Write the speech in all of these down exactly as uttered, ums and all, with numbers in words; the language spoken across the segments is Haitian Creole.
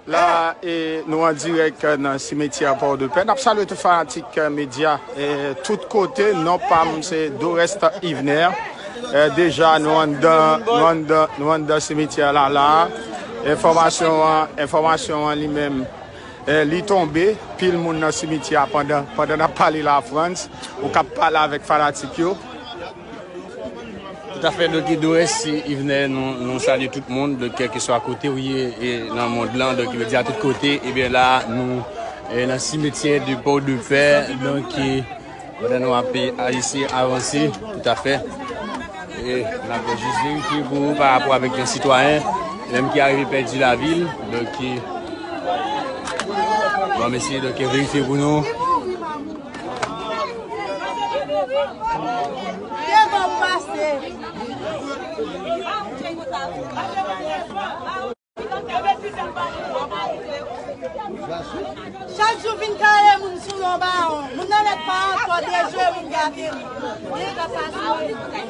La, e, nou an dirèk nan simetyè Pòdepè. N ap salye tout fanatik, e, medya, e, tout kote. Non pa m se Dorest Yvener. E, deja, nou anndan, nou anndan, nou anndan simetyè la, la. Enfòmasyon an, enfòmasyon an li menm, e, li tonbe. Pil moun nan simetyè a pandan, pandan n ap pale la, Frantz, ou k ap pale avèk fanatik yo. Toutafè, donk, Dorest Yvener, nou, nou salye tout moun, donk, kèlkeswa kote w ye, e, nan mond lan, donk, medya tout kote, ebyen, la, nou, e, nan simetyè de Pòdepè, donk, e, pandan nou ap, e, eseye avanse, toutafè. E, n ap jis verifye pou, pa rapò avèk yon sitwayen, menm ki arive pèdi lavi l, donk, e, bon, mesye, donk, verifye pou nou. Devan w pase. Chak jou vin kale moun sou non bawon. Moun nan mèt pa ankò dejwe moun gate moun. Li ka pase. Ban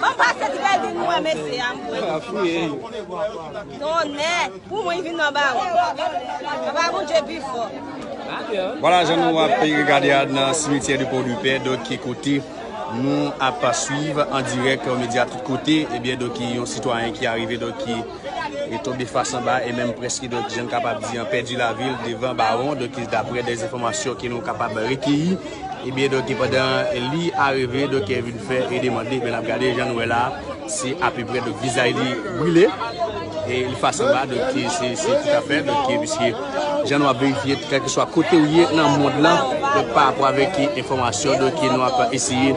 m pase ti bèl vin mwen, mesye a, m kwè. Tonnè, pou mwen, vin nan bawon. Papa Bondye pi fò. Vwala, jan nou ap gade a nan simetyè de Pòdepè, donk, ki kote nou ap swiv an dirèk medya tout kote, ebyen, donk, yon sitwayen ki arive, donk, ki e tonbe fas anba e menm prèske, donk, jan n kapab di an, pèdi lavi l devan bawon, donk, daprè de enfòmasyon ke nou kapab rekeyi, ebyen, donk, pandan li arive, donk, vin fè e demande, men n ap gade, jan nou wè la, se apeprè, donk, vizaj li brile, e li fas anba, donk, se, se toutafè, donk, piske jan nou ap verifye, kèlkeswa kote w ye nan mond lan, donk, pa rapò avèk enfòmasyon, donk, nou ap eseye,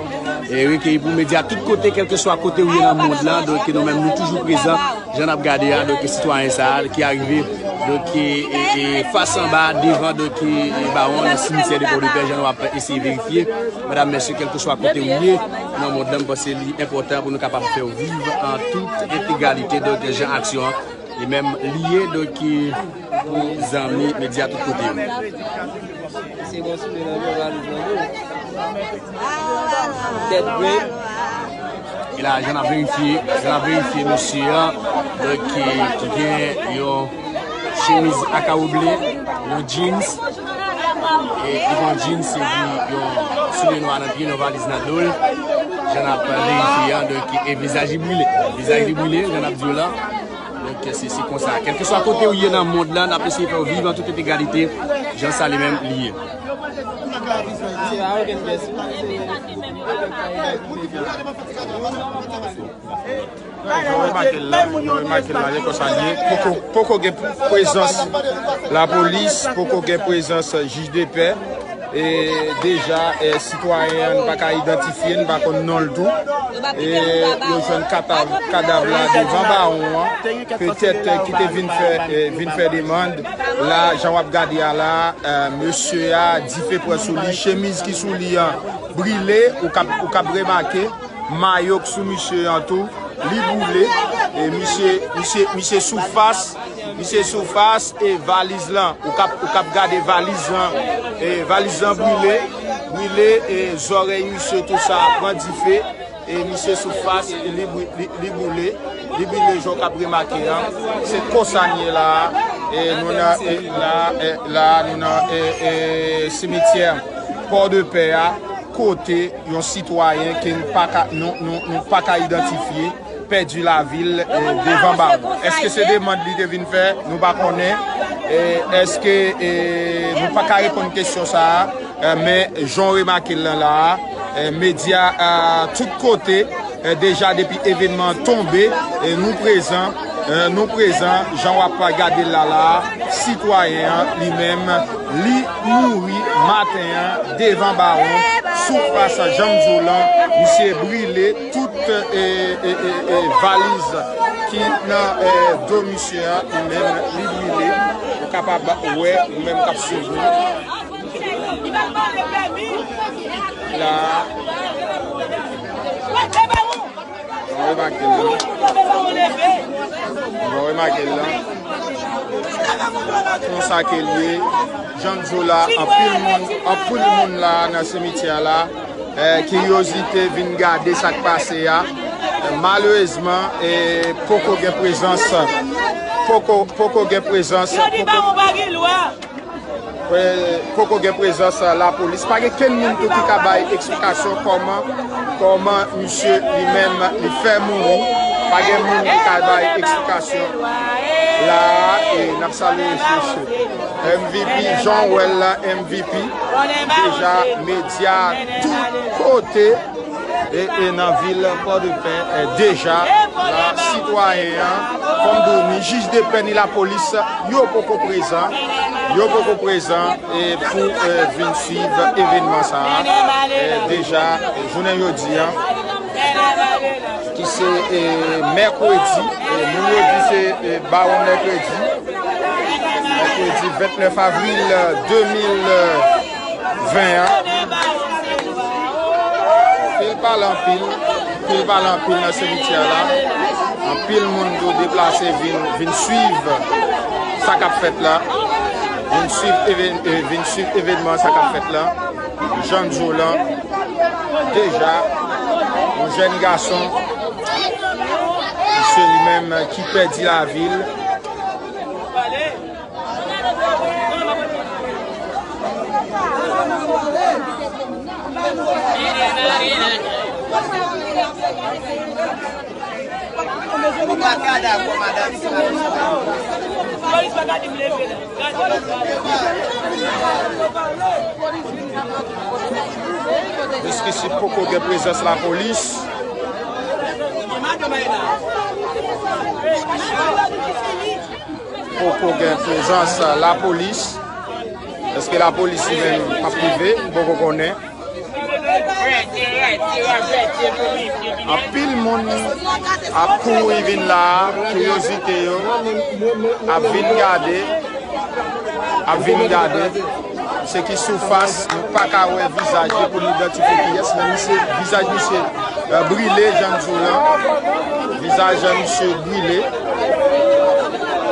e, rekeyi pou medya tout kote, kèlkeswa kote w ye nan mond lan, donk, nou menm, nou toujou prezan. Jan n ap gade a, donk, sitwayen sa a ki arive, donk, e, e, e, fas anba, devan, donk, e, e, bawon nan simityè de Pòdepè, jan nou ap eseye verifye. Medam, mesye, kèlkeswa kote w ye nan mond lan, m panse li enpòtan pou nou kapab fè w viv an tout entegralite, donk, jan aksyon an li menm li ye, donk, e, pou zanmi medya tout kote yo. Se bon soulye nan valiz nan do. Tèt grenn. E la, jan n ap verifye, jan n ap verifye mesye an, donk, ki, ki gen yon chemiz a kawo ble, yon jeans, e li gen yon jeans epi yon soulye nwa nan pye, yon valiz nan do l. Jan n ap verifye an, donk, e vizaj li brile. Vizaj li brile, jan n ap di w la. Donk, se, se konsa. Kèlkeswa kote w ye nan mond lan, n ap eseye fè w viv an tout entegralite, jan sa li menm li ye. Jan w remake l la, jan w remake l la, se konsa l ye. Poko, poko gen prezans lapolis, poko gen prezans jij de pè. E deja, e, sitwayen an, nou pa ka idantifye, nou pa konn non l tou. E yo jwenn kadav, kadav la devan bawon an. Petèt, e, ki te vin fè, e, vin fè demann. La, jan w ap gade a la, e, mesye a, dife pran sou li, chemiz ki sou li an brile, ou k ap, ou k ap remake. Mayo k sou misye an tou, li boule. E misye, misye, misye sou fas, misye sou fas e valiz lan. Ou k ap, ou k ap gade valiz lan. E valiz lan brile, brile e zòrèy misye tou sa pran dife. E misye sou fas, e li, bri- li, li boule, li brile jan w k ap remake an. Se konsa n ye la. E nou nan, e la, e la, nou nan, e, e, simityè Pòdepè a, kote yon sitwayen ke n pa ka, nou, nou, nou pa ka idantifye, pèdi lavi l, e, devan bawon. Èske se demann li te vin fè? Nou pa konnen. E, èske, e, nou pa ka reponn kesyon sa a? E, men, jan w remake l lan la a, e, medya, e, tout kote, e, deja depi evènman an tonbe, e, nou prezan, e, nou prezan, jan w ap gade l la la a, sitwayen an, li menm, li mouri maten an devan bawon, sou fas jan m di w lan, misye brile tout, e, e, e, e, valiz ki nan, e, do misye an, li menm, li brile. Ou kapab wè, ou menm k ap swiv nou. La, Remake l la. Bon, remake l la. Konsa ke l ye. Jan n di w la, anpil moun, anpil moun la nan simityè la, eh, kiryozite vin gade sa k pase a. Eh, malerezman, eh, poko gen prezans, poko, poko gen prezans, poko, eh, poko gen prezans lapolis. Pa gen kenn moun tou ki ka bay eksplikasyon kòman, kòman misye li menm li fè mouri. Pa gen moun ki ka bay eksplikasyon la a, e n ap salye misye. M V P, jan w wè l la, M V P deja medya tout kote e, e nan vil Pòdepè, e deja la sitwayen an, kòm di w, ni jij de pè ni lapolis, yo poko prezan, yo poko prezan e pou, e, vin swiv evènman sa a. E deja, e, jounen jodi a, ki se, e, mèkredi, e, moun yo di se, e, bawon mèkredi, mèkredi vennèf avril de mil ven an. Anpil pale anpil, anpil pale anpil nan simityè la. Anpil moun tou deplase vin, vin swiv sa k ap fèt la. Vin swiv even-, e, vin swiv evènman sa k ap fèt la. Jan n di w lan, deja, yon jèn gason, se li menm ki pèdi lavi l. Ou pa ka dakò, madanm. Jiskisi poko gen prezans lapolis. Poko gen prezans lapolis. Èske lapolis li menm p ap rive? M poko konnen. Anpil moun ap kouri vin la a, kiryozite yo ap vin gade, ap vin gade. Se ki soufas, nou pa ka wè vizaj li pou nou idantifye kiyès, men misye, vizaj misye, e, brile, jan n di w lan. Vizaj misye brile.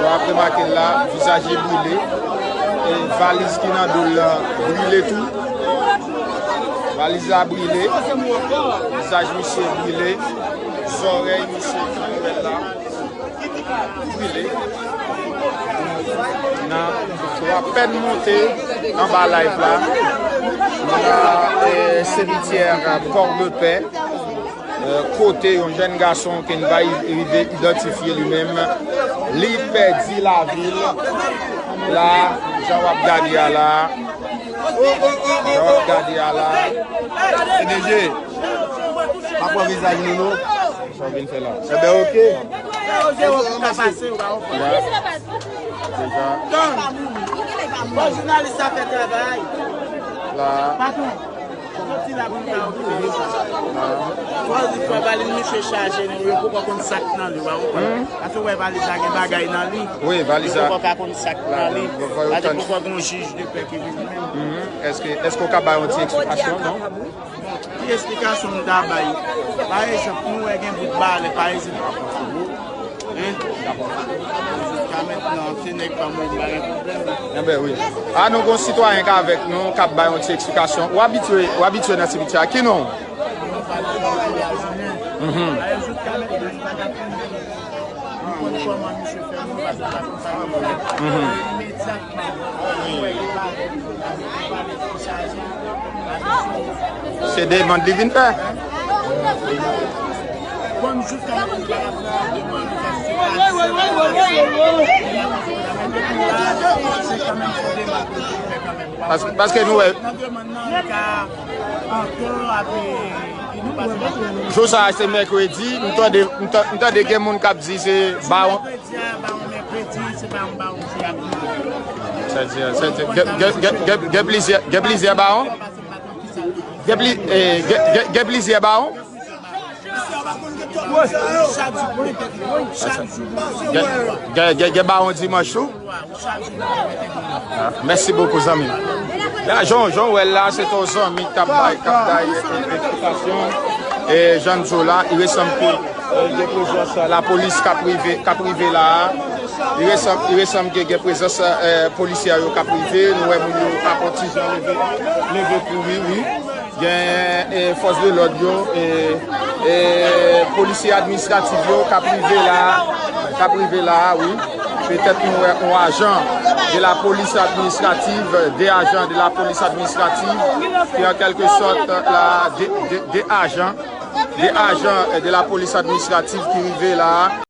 W ap remake l la, vizaj li brile. E valiz ki nan do l lan brile tou. Valiz la brile. Vizaj misye brile. Zòrèy misye ki nou wè la brile. Nan, nou apèn monte anba live la. Nou nan, e, simityè Port de Paix. E, kote yon jèn gason ke n pa rive idantifye li menm, li pèdi lavi l la, jan w ap gade a la, jan w ap gade a la. P D G, pa pran vizaj nou non. Sa w vin fè la? Enben, oke. Deja. Deja. Bon, jounalis sa fè travay. La. Patwon. Soti la pou nou ka okipe nou sa. Fò di fò ba li misye chaje nou, yo poko konn sa k nan li, w pa konprann? Paske w wè valiz la gen bagay nan li. Wi, valiz la. Yo poko ka konn sa k nan li. Paske poko gen yon jij de pè ki vini menm. Èske, èske w ka bay yon ti eksplikasyon, non? Ki eksplikasyon m ta bay? Pa egzanp, nou wè gen bout balè, pa egzanp. Hein? Jiska mentnan, se nèg pa mouri, pa gen pwoblèm. Enben wi. A, nou gon sitwayen k avèk nou, k ap bay yon ti eksplikasyon. Ou abitye, ou abitye nan simityè a. Ki non w? Mhm. Se demann li vin fè. Pas-, paske nou wè. Jou sa a se mèkredi, m tande, m ta-, m tande gen moun k ap di se bawon. Sèdi, sèdi, gen, gen, gen, gen, gen plizyè, gen plizyè bawon? Gen pli-, e, gen, gen, gen plizyè bawon? Gen, gen, gen, gen bawon dimanch tou? A, mèsi bokou, zanmi m. La, jan, jan w wè l la, se t on zanmi k t ap bay, k ap bay, e, e, eksplikasyon. E, jan n di w la, li resanble ke Gen prezans lapolis k ap rive, k ap rive la a. Li resanm, li resanm ke gen prezans, eh, polisye yo k ap rive. Nou wè moun yo ap yon ti jan leve, leve kouri, wi. Gen, eh, fòs de lòd yo, eh, eh, polisye administratif yo k ap rive la a, k ap rive la a, wi. Petèt nou wè yon ajan de la polis administrativ, de ajan de la polis administrativ, ki an kèlke sòt la, de, de, de ajan, de ajan, eh, de la polis administrativ ki rive la a.